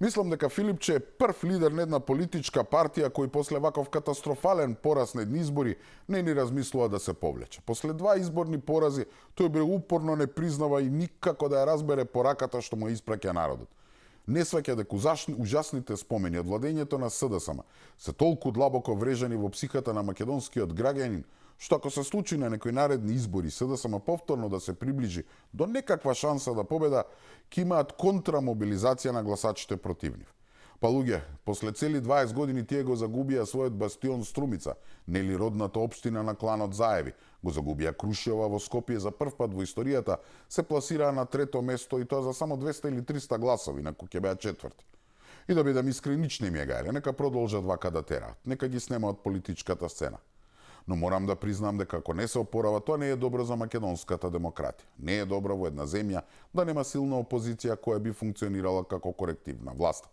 Мислам дека Филипче е прв лидер на една политичка партија кој после ваков катастрофален пораз на едни избори не ни размислува да се повлече. После 2 изборни порази тој бе упорно не признава и никако да ја разбере пораката што му испраќа народот. Не сваќа дека ужасните спомени од владењето на СДСМ се толку длабоко врежани во психата на македонскиот граѓанин, што ако се случи на некои наредни избори СДСМ повторно да се приближи до некаква шанса да победа, ќе имаат контрамобилизација на гласачите против нив. Па луѓе, после цели 20 години тие го загубија својот бастион Струмица, нели родната општина на кланот Заеви, го загубија Крушева во Скопје за прв пат во историјата, се пласираа на 3-то место и тоа за само 200 или 300 гласови, на кои ќе беа четврти. И да бидам искрен, нич не ми е гајле, нека продолжат вака да тераат, нека ги снемаат политичката сцена. Но морам да признам дека ако не се опорава, тоа не е добро за македонската демократија. Не е добро во една земја да нема силна опозиција која би функционирала како корективна власт.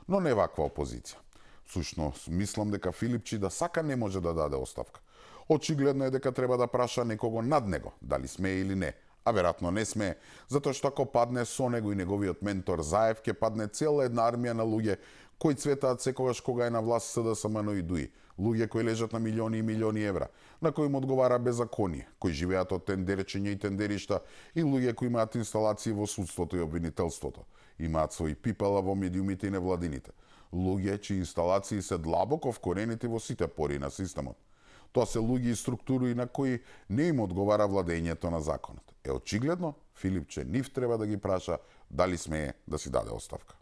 Но не ваква опозиција. Всушност, мислам дека Филипчи да сака не може да даде оставка. Очигледно е дека треба да праша некого над него, дали смее или не. А веројатно не смее, затоа што ако падне со него и неговиот ментор Заев, ќе падне цела една армија на луѓе кои цветаат секогаш кога е на власт СДСМ и ДУИ. Луѓе кои лежат на милиони и милиони евра, на кои им одговара беззаконие, кои живеат од тендерчиња и тендеришта, и луѓе кои имаат инсталации во судството и обвинителството. Имаат свои пипала во медиумите и невладините. Луѓе чии инсталации се длабоко вкоренети во сите пори на системот. Тоа се луѓе и структури на кои не им одговара владењето на законот. Очигледно, Филипче нив треба да ги праша дали смее да си даде оставка.